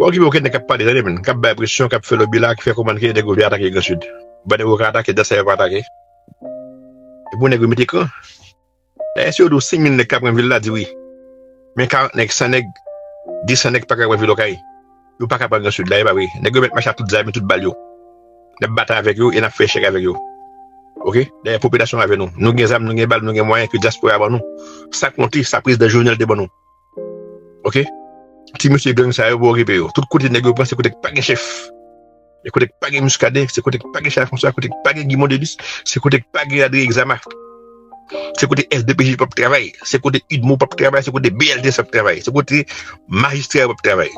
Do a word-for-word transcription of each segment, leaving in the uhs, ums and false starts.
Pa okipe okenn nèg k ap pale, tande, menm, k ap bay presyon, k ap fè lòbi la, ki fè konprann ke nèg yo vle atake Gran Sid. Ban nèg yo ka atake, dan sa yo pa atake. Epi nèg yo mete kran. Dayè, si yo di w senk mil nèg ka pran vil la, di wi. Men karant nèg, san nèg, de san nèg pa ka pran vil Okay. Yo pa ka pran Gran Sid la, e pa vre. Nèg yo mèt mache ak tout zam yo, tout bal yo. N ap batay avèk yo e n ap fè echèk avèk yo. Oke? Dayè, popilasyon avè nou. Nou gen zam, nou gen bal, nou gen mwayen ke dyaspora ban nou. Sa konte, sa prezidan Jovenel te ban nou. Oke? Ti mesye gang sa yo, pa okipe yo. Tout kote nèg yo pran, se kote k pa gen chèf. Se kote k pa gen Muscadin, se kote k pa gen Chalfrans, se kote k pa gen Guy Mondelis, se kote k pa gen André Exama. Se kote S D P J p ap travay, se kote UDMO p ap travay, se kote B L T S ap travay, se kote majistra yo p ap travay.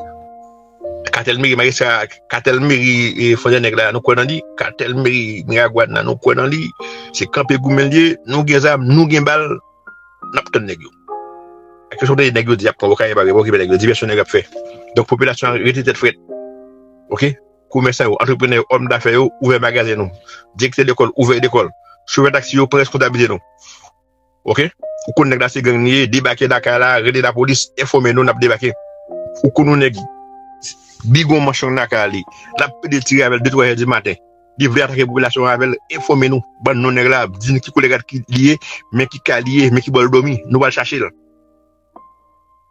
Katèl meri majistra, katèl meri e Fondènèg la, nou kwè nan li. Katèl meri Miragwàn la, nou kwè nan li. Se kanpe goumen l ye, nou gen zam, nou gen bal, n ap tann nèg yo. Ak kesyon de nèg yo di y ap pran Okay, pa okipe nèg yo, divèsyon nèg yo ap fè. Donk, popilasyon an rete tèt frèt. Oke? Komèsan yo, antreprenè yo, òm dafè yo, ouvè magazen nou. Direktè lekòl, ouvè lekòl. Chofè taksi yo, pran responsablite nou. Oke? Ou konn nèg la se gang li ye, debake lakay la, rele lapolis, enfòme nou, n ap debake. Ou konn yon nèg, bigon manch nan lakay li, l ap pede tire avè l de, twa è di maten. Li vle atake popilasyon an avè l, enfòme nou. Ban n non nèg la, di n ki koulè rad ki li ye, men ki kay li ye, men ki bò l dòmi, nou pral chache l.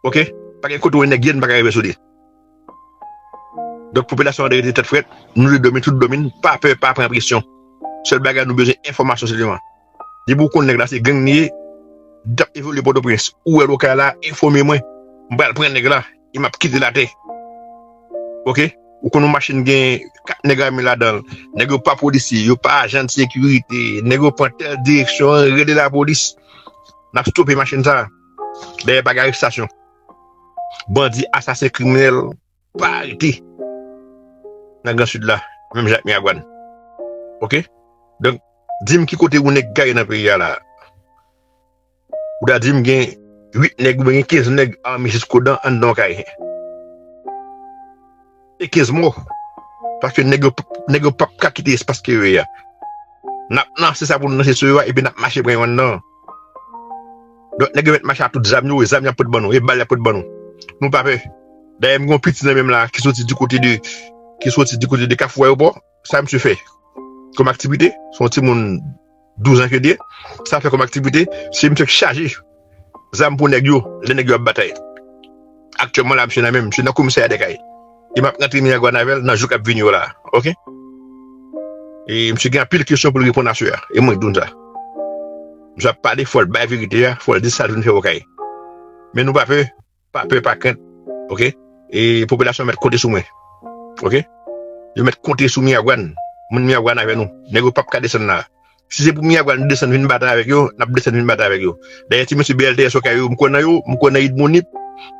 Oke? Pa gen kote yon nèg ye, n pa ka rive sou li. Donk, popilasyon an dwe rete tèt frèt, nou dwe dòmi tout dòmi n, pa pè, pa pran presyon. Sèl bagay nou bezwen, enfòmasyon sèlman. Depi w konn nèg la se gang li ye, li t ap evolye Pòtoprens, ou wè l Okay la, enfòme mwen. M pral pran nèg la, e m ap kite l atè. Oke? Ou konn yon machin gen kat nèg ame ladan l. Nèg yo pa polisye, yo pa ajan de sekirite. Nèg yo pran tèl direksyon, rele lapolis. N ap stope machin sa. Dayè, pa gen arestasyon. Bandi, asasen, kriminèl pa arete nan Gran Sid la, menm jan ak Miragwàn. Oke? Donk, di m ki kote yon nèg gaye nan peyi a la. Ou ta di m gen uit nèg oubyen gen kenz nèg ame jiskodan anndan Okay. E kenz mò. Paske nèg yo, nèg yo p ap ka kite espas ke yo ye a. N ap lanse sa pou n lanse sou yo a, epi n ap mache pran yo anndan. Donk, nèg yo mèt mache ak tout zam yo, e zam y ap pot ban nou, e bal y ap pot ban nou. Nou pa pè. Dayè, m gen yon piti nan men m la, ki soti di kote de, ki soti di kote de Kafou Ayewopò. Sa misye fè kòm aktivite, se yon timoun douz an ke l ye. Sa fè kòm aktivite, se misye k chaje zam pou nèg yo, lè nèg yo ap batay. Aktyèlman la, misye nan men m, misye nan komisarya Dèkay. E m ap rantre Miragwàn avè l nan jou k ap vini yo la, oke? E misye gen anpil kesyon pou l reponn aswè a, e mwen k di w sa. Misye ap pale, fò l bay verite a, fò l di sa l vin fè Okay. Men nou pa pè, pa pè, pa krent, oke? E popilasyon mèt konte sou mwen, oke? Yo mèt konte sou Miragwàn. Moun Miragwàn avè nou. Nèg yo p ap ka desann la. Si se pou Miragwàn desann vin batay avèk yo, n ap desann vin batay avèk yo. Dayè, ti mesye B L T S Okay yo, m kwè nan yo, m kwè nan UDMO Nip,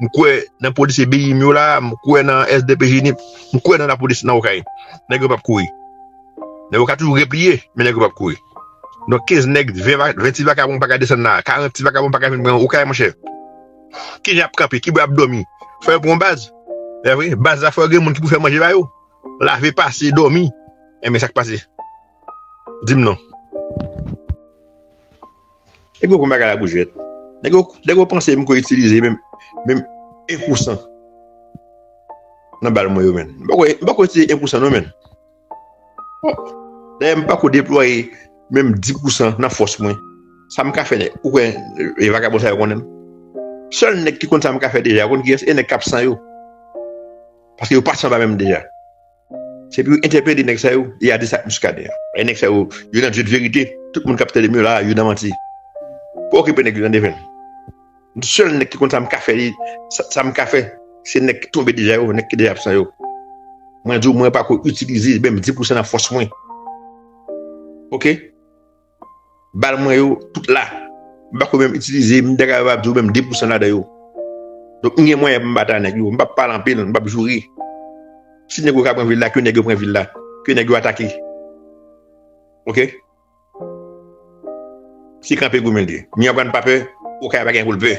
m kwè nan polisye B I M yo la, m kwè nan S D P J Nip, m kwè nan lapolis nan Okay. Nèg yo p ap kouri. Nèg yo ka toujou repliye, men nèg yo p ap kouri. Donk, kenz nèg, ven va-, ven ti vakabon pa ka desann la, karant ti vakabon pa ka vin pran Okay, monchè. Kijan y ap kanpe? Kibò y ap dòmi? Fò yo pran yon baz. E vre, baz la, fò yo gen moun ki pou fè manje ba yo. Lave, pase, dòmi. Enben, sa k pase? Di m non. Nèg yo konn bagay la boujèt. Nèg yo, nèg yo panse m ko itilize menm, menm en pou san nan bal mwen yo, menn. M pako, m pako itilize en pou san non, menn. Dayè, m pako deplwaye menm dis pou san nan fòs mwen. Sa m ka fè, nèg, ou kwè e vakabon sa yo konnen m? Sèl nèg ki konn sa m ka fè deja, ou konn kiyès? E nèg k ap san yo. Paske yo pase anba men m deja. Se pou yo entèpele nèg sa yo, e a di sa ak Muscadin an. E nèg sa yo, yo nan Dye de verite. Tout moun k ap tande m yo la, yo nan manti. Pa okipe nèg yo, tande, frè m. Sèl nèg ki konn sa m ka fè, sa, sa m ka fè, se nèg ki tonbe deja yo, nèg ki deja absan yo. Mwen di w, mwen pako itilize menm dis pou san nan fòs mwen. Oke? Bal mwen yo, tout la. M pako menm itilize, m ta kapab di w menm de pou san ladan yo. Donk, m gen mwayen pou m batay nèg yo. M p ap pale anpil, m p ap joure. Si nèg yo ka pran vil la, ke nèg yo pran vil la. Ke nèg yo atake. Oke? Se kanpe goumen l ye. Miragwàn pa pè, Okay pa gen pou l pè.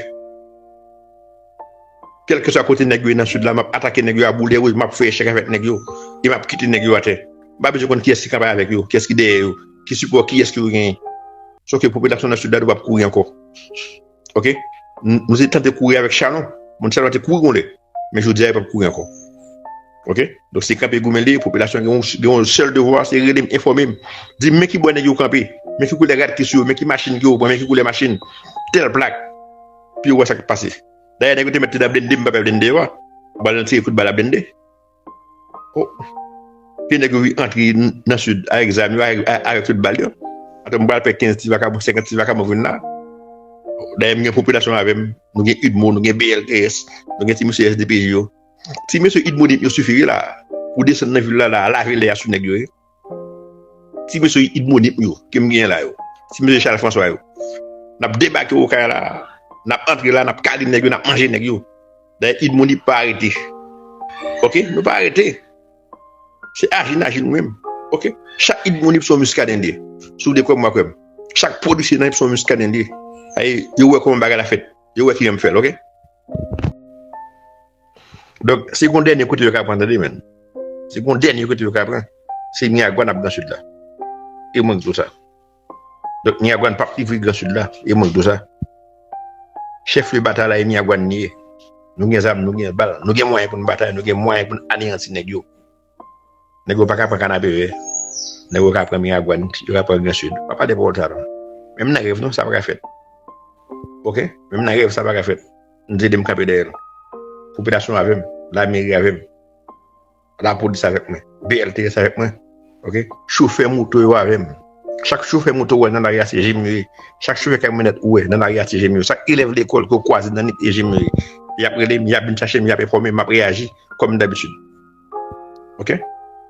Kèlkeswa kote nèg yo ye nan sid la, m ap atake nèg yo a boulè wouj, m ap fè echèk avèk nèg yo, e m ap kite nèg yo atè. M pa bezwen konn kiyès ki kanpe avèk yo, kiyès ki dèyè yo, ki sipò, kiyès ki yo genyen. Sòf ke popilasyon nan sid la, nou p ap kouri ankò. Oke? Nou, nou te tante kouri avèk Chalon. Moun Chalon te kouri yon lè. Men jodi a, yo p ap kouri ankò. Ok? Donk, se kanpe goumen li ye, popilasyon gen yon, gen yon sèl devwa, se rele m, enfòme m. Di m, men ki bò nèg yo kanpe, men ki koulè rad ki sou yo, men ki machin ki yo pran, men ki koulè machin, tèl plak. Pou yo wè sa k ap pase. Dayè, nèg yo te mèt te nan blende, m pa pè blende yo a. Bal nan tire kout bal a blende. Oh. Ke nèg yo antre nan sid avèk zam yo, avèk, avèk tout bal yo. Atò, m pral fè kenz ti vakabon, senkant ti vakabon vin la. Dayè, m gen popilasyon avè m. Nou gen UDMO, nou gen B L T S, nou gen ti mesye S D P J yo. Ti mesye UDMONIP yo sifi wi la. Pou desann nan vil la, la, lave lè a sou nèg yo wi. Ti mesye UDMONIP yo, ke m genyen la yo. Ti mesye Charles François yo. N ap debake Okay la. N ap antre la, n ap kale nèg yo, n ap manje nèg yo. Dayè, UDMONIP pa arete. Ok? Nou pa arete. Se aji n aji nou menm. Ok? Chak UDMONIP se yon Muscadin li ye. Si w vle kwè m, w a kwè m. Chak polisye nan UDMONIP se yon Muscadin li ye. Ay, yo wè kòman bagay la fèt. Yo wè ki jan m fè l, ok? Donk, si gon dènye kote yo ka pran, tande, men. Si gon dènye kote yo ka pran, se Miragwàn ap Gran Sid la. E mwen k di w sa. Donk, Miragwàn p ap livre Gran Sid la. E mwen k di w sa. Chèf de batay la, e Miragwàn li ye. Nou gen zam, nou gen bal, nou gen mwayen pou n batay, nou gen mwayen pou n aneyanti nèg yo. Nèg yo pa ka pran Kanapevè. Nèg yo ka pran Miragwàn, yo ka pran Gran Sid. Pa pale pawòl sa non. Menm nan rèv non, sa pa ka fèt. Ok? Menm nan rèv, sa pa ka fèt. M di m kanpe dèyè l. Popilasyon avè m, lameri avè m, lapolis avèk mwen, B L T S avèk mwen. Ok? Chofè moto yo avè m. Chak chofè moto ou wè nan lari a se jim yo ye. Chak chofè kamyonèt ou wè nan lari a se jim yo. Chak elèv lekòl ke w kwaze nan nit e jim yo ye. Y ap rele m, y ap vin chache m, y ap enfòme m, m ap reyaji kòm dabitid. Ok?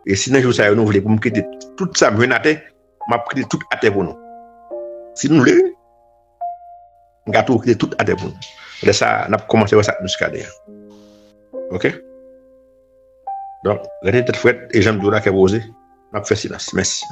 E si nan jou sa yo nou vle pou m kite tout sa m jwenn atè, m ap kite tout atè pou nou. Si nou vle, m ka tou kite tout atè pou nou. Lè sa, n ap kòmanse wè sa k Muscadin an. Ok? Donk, rete tèt frèt e jan m di w la, kè poze, n ap fè silans. Mèsi.